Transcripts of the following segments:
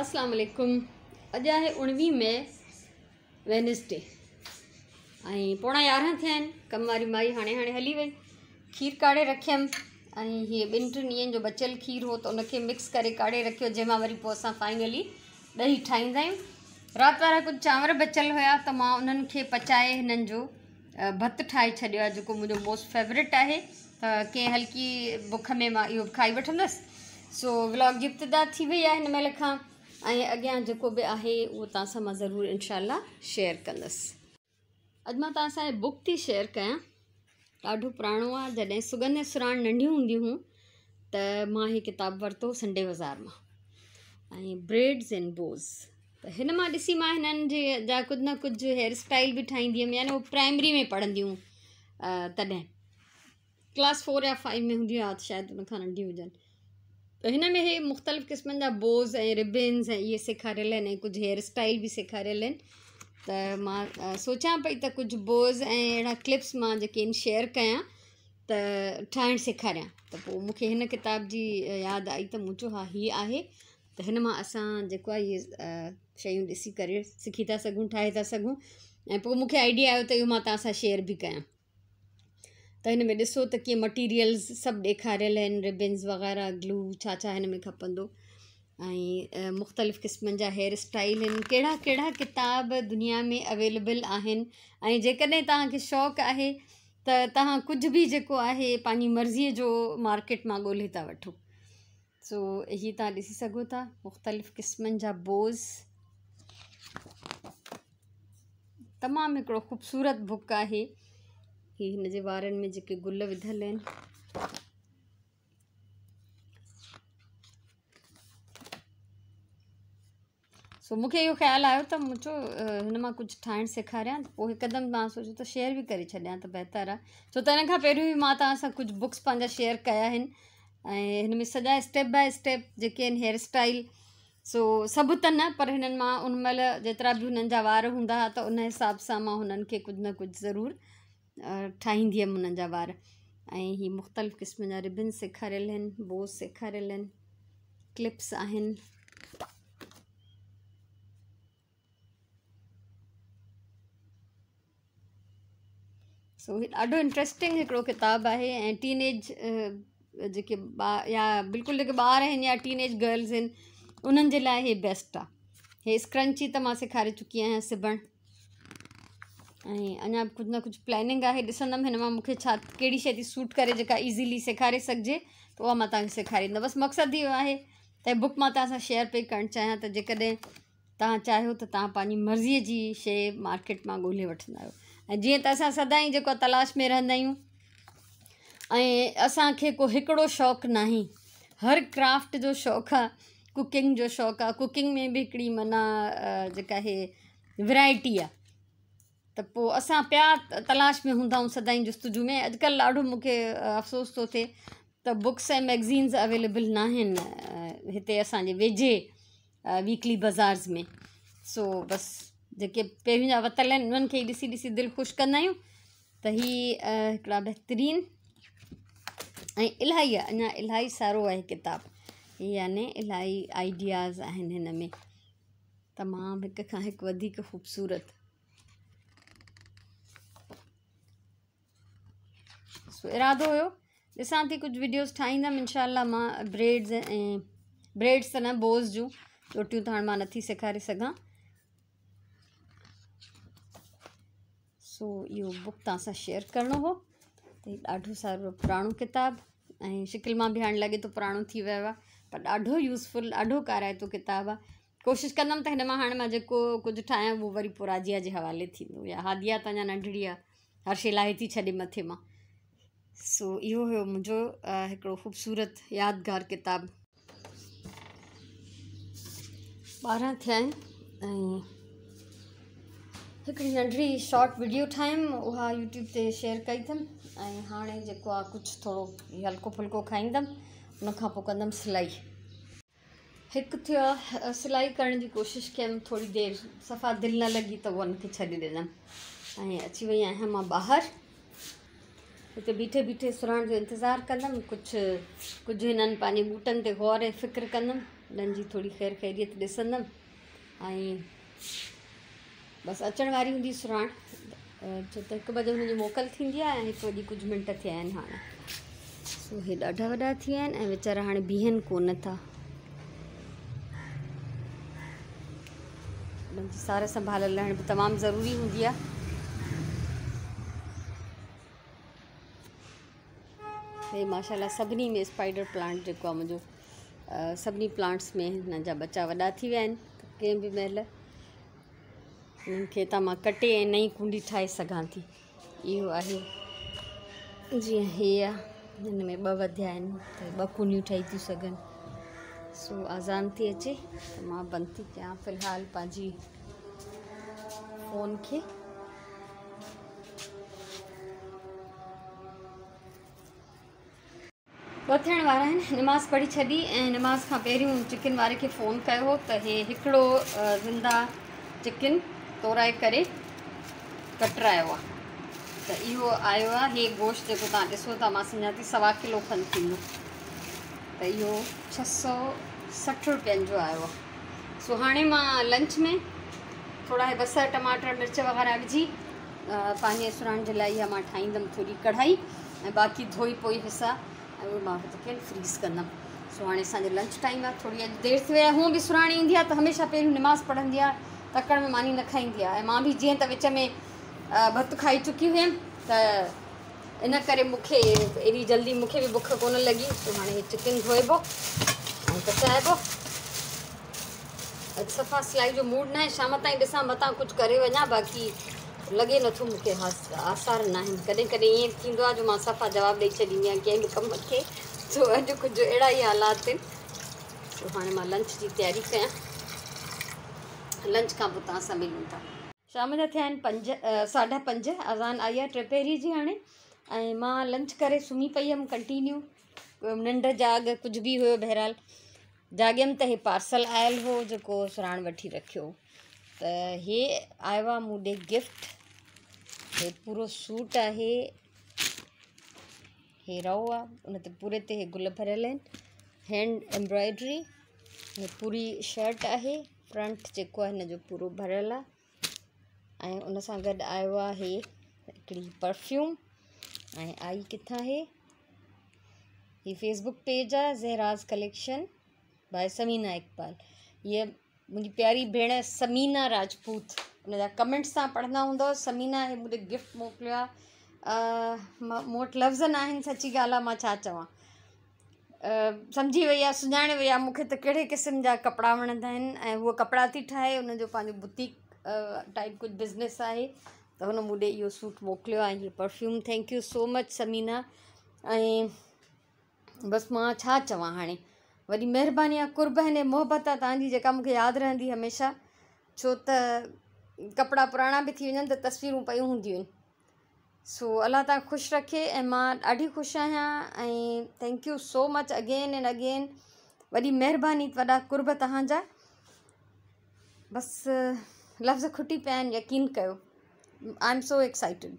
اسلام عليڪم. اڄ آهي 19 مئي وينسڊي ۽ 10:45 ٿيا آهن. ڪم واري مائي هاڻي هاڻي هلي وئي. کير ڪاڙهي رکيم ۽ هيء ٻن ٽن ڏينهن جو بچيل کير هو ته ان کي مڪس ڪري ڪاڙهي رکيو، جنهن مان وري پوءِ اسان فائنلي ڏهي ٺاهيندا آهيون. رات وارا ڪجهه چانور بچيل هيا ته مان انهن کي پچائي هنن جو ڀت ٺاهي ڇڏيو آهي، جيڪو منهنجو موسٽ فيورٽ آهي. ته ڪنهن هلڪي بک ۾ مان اهو به کائي وٺندس. سو ولاگ جي ابتدا ٿي وئي آهي هن مهل کان ۽ اڳيان جيڪو به آهي اهو توهان سان مان ضرور انشاء الله شيئر ڪندس. اڄ مان توهان سان هي بڪ ٿي شيئر ڪيان، ڏاڍو پراڻو آهي. جڏهن سڳنڌ ۽ سراڻ ننڍيون هونديون هيون ته مان هي ڪتاب ورتو سنڊي بازار مان، ۽ بريڊز اينڊ بوز. ته هن مان ڏسي مان هنن جي جا ڪجهه نه ڪجهه هيئر اسٽائل به ٺاهيندي هيم، يعني هو پرائمري ۾ پڙهنديون تڏهن ڪلاس 4 يا 5 ۾ هونديون يا شايد ان کان ننڍيون هجن. ته هن ۾ هي مختلف قسمن جا بوز ۽ ربنز ۽ اهي سيکاريل آهن ۽ ڪجهه هيئر اسٽائل به سيکاريل آهن. ته مان سوچان پئي ته ڪجهه بوز ۽ اهڙا ڪلپس مان جيڪي آهن شيئر ڪيان ته ٺاهڻ سيکاريان. ته پوءِ مون کي هن ڪتاب جي ياد آئي ته مون چيو ها هي آهي، ته هن مان اسان جيڪو آهي اهي شيون ڏسي ڪري سکي ٿا سگهون، ٺاهي ٿا سگهون. ۽ پوءِ مون کي آئيڊيا آيو ته اهو مان توهان سان شيئر به ڪيان. ته هن ۾ ڏسو ته ڪيئن مٽيريلز سڀ ڏيکاريل آهن، ربنز وغيره، گلو ڇا ڇا هن ۾ کپندو ۽ مختلف قسمن جا هيئر اسٽائل آهن. ڪهڙا ڪهڙا ڪتاب دنيا ۾ اويليبل آهن ۽ جيڪڏهن توهان کي شوق آهي ته توهان ڪجهه به جيڪو آهي پنهنجي مرضيءَ جو مارڪيٽ مان ڳولهي ٿا وٺو. سو هي توهان ڏسي سگهو ٿا مختلف قسمن جا بوز. تمام هڪڙو خوبصورت بڪ آهي. هي هن جي وارن ۾ جيڪي گل وڌل آهن. سو مون کي اهو خيال آيو ته مون چيو هن مان ڪجهه ٺاهڻ سيکاريان، پوءِ هڪدم مان سوچيو ته شيئر به ڪري ڇڏيان ته بهتر آهي. ڇو ته هن کان پهريون به مان توهان سان ڪجهه بڪس پنهنجا شيئر ڪيا آهن ۽ هن ۾ سڄا اسٽيپ باءِ اسٽيپ جيڪي آهن هيئر اسٽائل، سو سڀ ته نه پر هنن مان ان مهل جيترا به هنن جا وار هوندا هئا ته ان حساب سان مان هنن کي ڪجهه نه ڪجهه ضرور ٺاهيندي هيم هنن جا وار. ۽ هي مختلف قسمن جا ربن سيکاريل آهن، بوز سيکاريل آهن، ڪلپس آهن. سو هي ڏاڍو انٽريسٽنگ هڪڙو ڪتاب آهي ۽ ٽين ايج جيڪي يا بلڪل جيڪي ٻار آهن يا ٽين ايج گرلز آهن انهن جي لاءِ هي بيسٽ آهي. هي اسڪرنچي ته مان سيکاري چڪي آهيان سبڻ، ۽ اڃا به ڪجهه نه ڪجهه پلاننگ آهي، ڏسندم هن مان مون کي ڇا ڪهڙي شيءِ ٿي سوٽ ڪري جيڪا ايزلي سيکاري سگهجي ته اها مان توهان کي سيکاريندم. بس مقصد اهو آهي ته بڪ مان توهان سان شيئر پئي ڪرڻ چاهيان ته جيڪڏهن توهان چاهيو ته توهان پنهنجي مرضيءَ جي شيءِ مارڪيٽ مان ڳولهي وٺندا آهيو. ۽ جيئن ته اسان سدائين جيڪو آهي تلاش ۾ رهندا آهيون ۽ اسان کي ڪو هڪڙو شوق ناهي، هر ڪرافٽ جو شوق آهي، ڪوڪنگ جو شوق آهي. ڪوڪنگ ۾ به هڪڙي معنيٰ جيڪا آهي ورائٽي آهي. ته پوءِ اسان پيا تلاش ۾ هوندا آهيون سدائين جستجو ۾. اڄڪلهه ڏاڍو مون کي افسوس ٿو ٿئي ته بڪس ۽ ميگزينز اويليبل نه آهن هتي اسان جي ويجهي ويڪلي بازارز ۾. سو بس جيڪي پهريون جا ورتل آهن انهن کي ئي ڏسي ڏسي دل خوش ڪندا آهيون. ته هي هڪڙا بهترين ۽ الاهي آهي، اڃا الاهي سارو آهي ڪتاب، يعني الاهي آئيڊياز آهن هن ۾، تمام هڪ کان هڪ وڌيڪ خوبصورت. سو ارادو هيو ڏسان ٿي ڪجهه وڊيوز ٺاهيندم انشاء الله مان بريڊز ۽ بريڊز ته نه بوز جون چوٽيون ته هاڻي مان نٿي سيکاري سگهان. سو اهو بڪ توهان سان شيئر ڪرڻو هو. ته هي ڏاڍو سارو پراڻو ڪتاب ۽ شڪل مان به هاڻي لڳي ٿو پراڻو ٿي ويو آهي، پر ڏاڍو يوزفل ڏاڍو ڪارائتو ڪتاب آهي. ڪوشش ڪندم ته هن مان هاڻي مان جيڪو ڪجهه ٺاهيان اهو وري پوءِ راجيا جي حوالي ٿيندو، يا هاديا ته اڃا ننڍڙي آهي، هر شيءِ لاهي ٿي ڇڏي مٿي مان. سو اهو هيو منهنجو هڪڙو خوبصورت يادگار ڪتاب. 12 ٿيا آهن ۽ هڪڙي ننڍڙي شارٽ وڊيو ٺاهيم، اها يوٽيوب تي شيئر ڪئي اٿم. ۽ هاڻي جيڪو آهي ڪجهه ٿورو هلڪو ڦلڪو کائيندم، ان کان پوءِ ڪندم سلائي. هڪ ٿيو آهي سلائي ڪرڻ جي ڪوشش ڪيم ٿوري دير، صفا دل نه لڳي ته اها ان کي ڇڏي ڏنم ۽ اچي وئي آهيان مان ٻاهر. هتي بيٺي بيٺي سرهاڻ جو انتظار ڪندم، ڪجهه ڪجهه هنن پنهنجي ٻوٽن تي غور ۽ فڪر ڪندم. انهن جي ٿوري خير خيريت ڏسندم ۽ بس اچڻ واري هوندي سرهاڻ، ڇو ته هڪ بجي هن جي موڪل ٿيندي آهي ۽ هڪ وڄي ڪجهه منٽ ٿيا آهن هاڻي. سو هي ڏاڍا وڏا ٿي ويا آهن ۽ ويچارا هاڻي بيهن ڪونه ٿا. انهن جي سار سنڀال لهڻ به تمام ضروري هوندي آهي. هي ماشاءالله سڀني ۾ اسپائيڊر پلانٽ جيڪو آهي منهنجو سڀني پلانٽس ۾ هن جا ٻچا وڏا ٿي ويا آهن ڪنهن به مهل انهن کي هتان مان ڪٽي ۽ نئين ڪونڊي ٺاهي سگهان ٿي. اهو آهي جيئن هي آ هن ۾ ٻه وڌيا آهن ته ٻه ڪونڊيون ٺهي ٿيون سگهن. سو آذان ٿي اچي ته مان بند ٿي ڪيان في الحال پنهنجي فون کي. ٻه ٿيڻ وارا آهن. نماز پڙهي ڇڏي ۽ نماز کان پهريون چڪن واري کي فون ڪيو هو ته هي هڪڙو زنده چڪن تورائي ڪري ڪٽرايو آهي ته اهو آيو آهي. هي گوشت جيڪو توهان ڏسو ٿا مان سمجهان ٿي سوا ڪلو کن ٿيندو ته اهو 660 روپين جو آيو آهي. سو هاڻي مان لنچ ۾ ٿورا هي بصر ٽماٽر مرچ وغيره وجهي پنهنجي سرهاڻ جي لاء اها مان ٺاهيندم ٿوري ڪڙهائي ۽ باقي ڌوئي پوئي حصا ۽ اهي مان جيڪي آهن فريز ڪندم. سو هاڻي اسان جو لنچ ٽائيم آهي ٿوري اڄ دير ٿي وئي آهي. هونء به سرهاڻي ايندي آهي ته هميشه پهريون نماز پڙهندي آهي تڪڙ ۾ ماني نه کائيندي آهي ۽ مان به جيئن ته وچ ۾ ڀت کائي چڪي هيم ته ان ڪري مون کي ايڏي جلدي مون کي به بک ڪونه لڳي. سو هاڻي هي چڪن ڌوئبو ۽ پچائبو. اڄ صفا سلائي جو موڊ ناهي، شام تائين ڏسان متان ڪجهه ڪري وڃان، باقي لڳي نٿو مون کي آثار ناهن. ڪڏهن ڪڏهن ائين به ٿيندو آهي جو مان صفا جواب ڏئي ڇڏيندي آهيان ڪنهن به ڪم کي، سو اڄ ڪجهه اهڙا ئي حالات آهن. سو هاڻي مان لنچ جي تياري ڪيان، لنچ کان پوء توهان سان ملون ٿا. شام جا ٿيا آهن پنج ساڍا پنج، اذان آئي آهي ٽيپهري جي هاڻي ۽ مان لنچ ڪري سمهي پئي هيم ڪنٽينيو، ننڊ جاڳ ڪجهه به هيو بهرحال جاڳيم ته هي پارسل آيل هو جيڪو سرهاڻ وٺي رکيو ته هي آيو آهي مون ڏي گفٽ. هي پورو سوٽ آهي، هي رئو آهي ان تي پوري تي هي گل ڀريل آهن، هينڊ ايمبرائڊري، هي پوري شرٽ آهي، فرنٽ جيڪو آهي هن جو پورو ڀريل آهي ۽ ان سان گڏ آيو آهي هڪڙي پرفيوم ۽ آئي ڪٿان هي، هي فيس بڪ پيج آ زهراز ڪليڪشن باء ثمينه اقبال. هيء منهنجي پياري ڀيڻ ثمينه راجپوت، ان جا ڪمينٽس توهان پڙهندا هوندؤ. ثمينه هي مون ڏي گفٽ موڪليو آ. مون وٽ لفظ نه آهن، سچي ڳالهه آ مان ڇا چوان. سمجهي وئي آ، سڃاڻي وئي آ مون کي ته ڪهڙي قسم جا ڪپڙا وڻندا آهن ۽ هوء ڪپڙا ٿي ٺاهي، ان جو پنهنجو بوتيڪ ٽائيپ ڪجهه بزنس آهي ته هن مون ڏي اهو سوٽ موڪليو آ ۽ هي perfume. Thank you so much Samina. ۽ بس مان ڇا چوان هاڻي، وڏي مهرباني آ، قرب آهن ۽ محبت آ توهان جي جيڪا مون کي ياد رهندي هميشه، ڇو ته ڪپڙا پراڻا به ٿي وڃن ته تصويرون پيون هونديون آهن. سو الله توهان کي خوش رکي ۽ مان ڏاڍي خوش آهيان ۽ thank you so much again and again. وڏي مهرباني، وڏا قرب توهان جا. بس لفظ کٽي پيا آهن، يقين ڪيو I am so excited.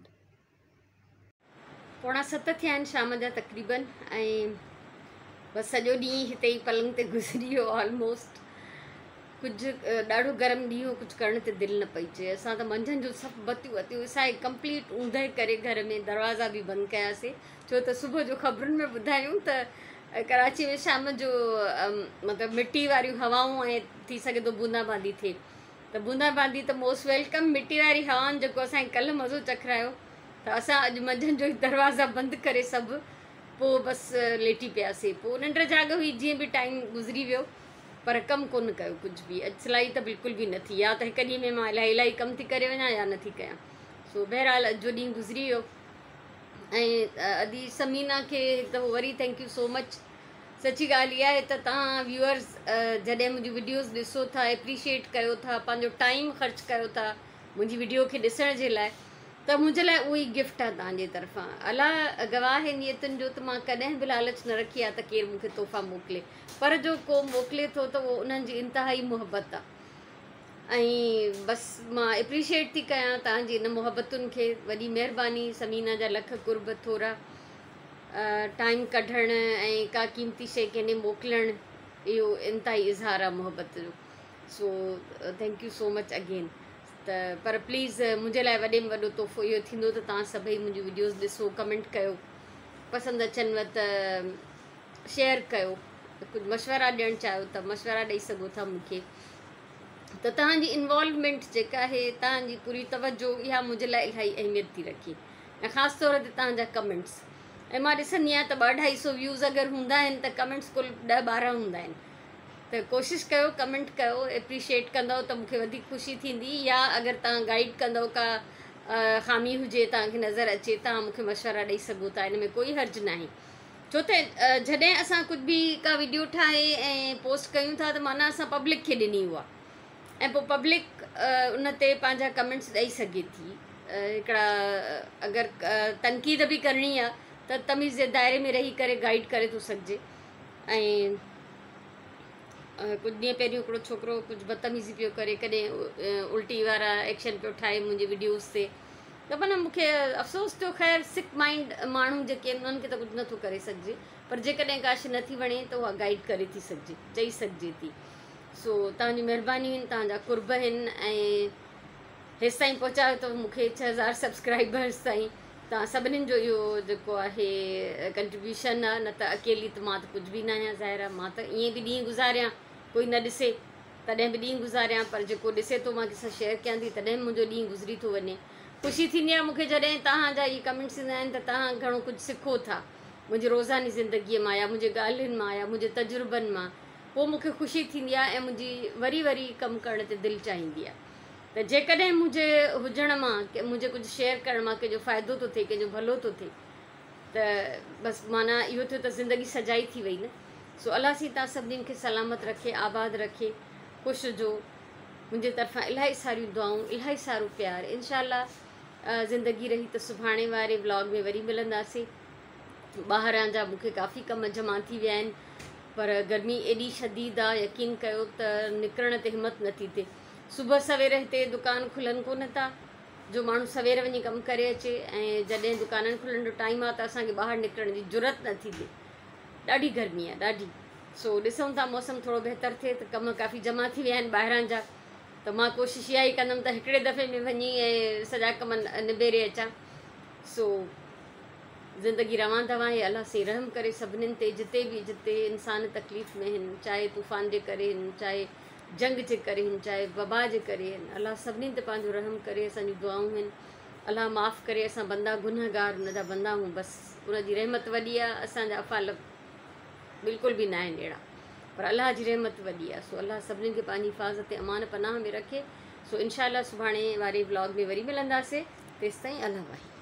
6:45 ٿيا آهن شام جا تقريبن ۽ بس سڄو ڏينهن هتي ئي پلنگ تي گذري ويو آلموسٽ. ڪجهه ڏاڍو گرم ڏينهن هو، ڪجهه ڪرڻ تي دل نه پئي چئي. اسان ته منجهند جو سڀ بتيون وتيون وسائي ڪمپليٽ اوندهه ڪري گهر ۾ دروازا به بند ڪياسي، ڇو ته صبح جو خبرن ۾ ٻڌايون ته ڪراچي ۾ شام جو مطلب مٽي واريون هوائون ۽ ٿي سگهي ٿو بوندا باندي ٿئي. ته بوندا باندي ته موسٽ welcome, مٽي واري هوائن جيڪو اسان کي ڪلهه مزو چکرايو ته اسان اڄ منجهند جو ئي دروازا بند ڪري سڀ پوء بس ليٽي پياسي. پوء ننڊ جاڳ هئي، جيئن به ٽائيم گذري ويو پر ڪم ڪونه ڪيو ڪجهه به. اڄ سلائي ته بلڪل به نه ٿي، يا ته هڪ ڏينهن ۾ مان الاهي الاهي ڪم ٿي ڪري وڃان يا نه ٿي ڪيان. سو بهرحال اڄ جو ڏينهن گذري ويو ۽ ادي ثمينه کي هڪ دفعو وري thank you so much. سچي ڳالهه اها آهي ته توهان ويوئرز جڏهن منهنجون وڊيوز ڏسو ٿا، اپريشيئيٽ ڪيو ٿا، پنهنجو ٽائيم خرچ ڪيو ٿا منهنجي وڊيو کي ڏسڻ جي لاء، ته منهنجي لاء اهو ئي گفٽ آهي توهان جي طرفان. الله گواهه آهي نيتن جو ته مان ڪڏهن به لالچ نه رکي آهي ته ڪير مون کي تحفا موڪلي، پر جو ڪو موڪلي ٿو ته اهو انهن جي انتهائي محبت آهي ۽ بس مان اپريشيئيٽ ٿي ڪيان توهان جي ان محبتن کي. وڏي مهرباني ثمينه جا لک قرب ٿورا. ٽائيم ڪڍڻ ۽ ڪا قيمتي شيء ڪنهن ڏي موڪلڻ اهو انتهائي اظهار آهي محبت جو. So thank you so much again. ته پر پليز منهنجي لاء وڏي ۾ وڏو تحفو اهو ٿيندو ته توهان سڀئي منهنجون وڊيوز ڏسو، ڪمينٽ ڪيو، پسند اچنو ته شيئر ڪيو، ڪجهه مشورا ڏيڻ چاهيو ته مشورا ڏئي سگهو ٿا مون کي. ته توهان جي انوالومينٽ جيڪا آهي، توهان جي پوري توجه، اها منهنجي لاء الاهي اهميت ٿي رکي ۽ خاص طور تي توهان جا ڪمينٽس. ۽ مان ڏسندي آهيان ته ٻه اڍائي سو ويوز اگر هوندا آهن ته ڪمينٽس ڪل 10 12 هوندا آهن. ته ڪوشش ڪيو ڪمينٽ ڪيو، اپريشيٽ ڪندؤ ته مون کي وڌيڪ خوشي ٿيندي. يا اگر توهان گائيڊ ڪندؤ، ڪا خامي هجي توهان کي نظر اچي، توهان مون کي مشورا ڏئي سگهو ٿا، ان ۾ ڪوئي حرج ناهي. ڇو ته جڏهن اسان ڪجهه به ڪا ويڊيو ٺاهي ۽ پوسٽ ڪيون ٿا ته معنيٰ اسان پبلڪ کي ڏني اها ۽ پوء پبلڪ ان تي پنهنجا ڪمينٽس ڏئي سگهي ٿي. هڪڙا اگر تنقيد به ڪرڻي آهي ته تميز جي دائري ۾ رهي ڪري گائيڊ ڪري ٿو سگهجي. ۽ ڪجهه ڏينهن پهريون هڪڙو ڇوڪرو ڪجهه بدتميزي پيو ڪري، ڪڏهن الٽي وارا ايڪشن پيو ٺاهي منهنجي وڊيوز تي، ته معنيٰ مون کي افسوس ٿيو. خير، سڪ مائنڊ ماڻهو جيڪي آهن انهن کي ته ڪجهه نٿو ڪري سگهجي، پر جيڪڏهن ڪا شي نٿي وڻي ته اها گائيڊ ڪري ٿي سگهجي، چئي سگهجي ٿي. سو توهان جون مهربانيون آهن، توهان جا قرب آهن ۽ هيستائين پهچايو اٿو مون کي 6000 سبسڪرائبرس تائين. توهان سڀنين جو اهو جيڪو آهي ڪنٽريبيوشن آهي، نه ته اڪيلي ته مان ته ڪجهه به نه آهيان. ظاهر آهي مان ته ائين به ڏينهن گذاريان، ڪوئي نه ڏسي تڏهن به ڏينهن گذاريان، پر جيڪو ڏسي ٿو، مان ڪنهن سان شيئر ڪيان ٿي، تڏهن به منهنجو ڏينهن گذري ٿو وڃي. خوشي ٿيندي آهي مون کي جڏهن توهان جا اهي ڪمينٽس ايندا آهن ته توهان گهڻو ڪجهه سکو ٿا منهنجي روزاني زندگيء مان يا منهنجي ڳالهين مان يا منهنجي تجربن مان. پوء مون کي خوشي ٿيندي آهي ۽ منهنجي وري وري ڪم ڪرڻ تي دل چاهيندي آهي ته جيڪڏهن منهنجي هجڻ مان، منهنجي ڪجهه شيئر ڪرڻ مان ڪنهن جو فائدو ٿو ٿئي، ڪنهن جو ڀلو ٿو ٿئي، ته بس معنيٰ اهو ٿيو ته زندگي سجائي ٿي وئي نه. سو الله سائين توهان سڀنين کي سلامت رکي، آباد رکي، خوش هجو. منهنجي طرفان الاهي ساريون دعائون، الاهي سارو پيار. انشاء الله زندگي رهي ته سڀاڻي واري ولاگ ۾ وري ملنداسين. ٻاهران جا مون کي ڪافي ڪم جمع ٿي ويا آهن، پر گرمي ايڏي شديد آ، يقين ڪيو ته نڪرڻ تي همت نٿي ٿئي. صبح سوير هتي دڪان کلن ڪونه ٿا جو ماڻهو سوير وڃي ڪم ڪري اچي، ۽ جڏهن دڪانن کلڻ جو ٽائيم آ ته اسان کي ٻاهر نڪرڻ جي جرئت نٿي ٿئي. ڏاڍي گرمي آ، ڏاڍي. سو ڏسون ٿا موسم ٿورو بهتر ٿئي ته ڪم ڪافي جمع ٿي ويا آهن ٻاهران جا، ته مان ڪوشش اها ئي ڪندم ته هڪڙي دفعي ۾ وڃي ۽ سڄا ڪم نبيري اچان. سو زندگي روان دوان آهي. الله سائين رحم ڪري سڀنين تي، جتي به جتي انسان تڪليف ۾ آهن، چاهي طوفان جي ڪري آهن، چاهي جنگ جي ڪري آهن، چاهي وبا جي ڪري آهن. الله سڀنين تي پنهنجو رحم ڪري. اسان جون دعائون آهن، الله معاف ڪري. اسان بندا گنهگار ان جا بندا آهيون، بس ان جي رحمت وڏي آهي. اسان جا افعال بلڪل به ناهن اهڙا، پر الله جي رحمت وڏي آهي. سو الله سڀنين کي پنهنجي حفاظت ۽ امان پناهه ۾ رکي. سو انشاء الله سڀاڻي واري ولاگ ۾ وري ملنداسين، تيستائين الله واهي.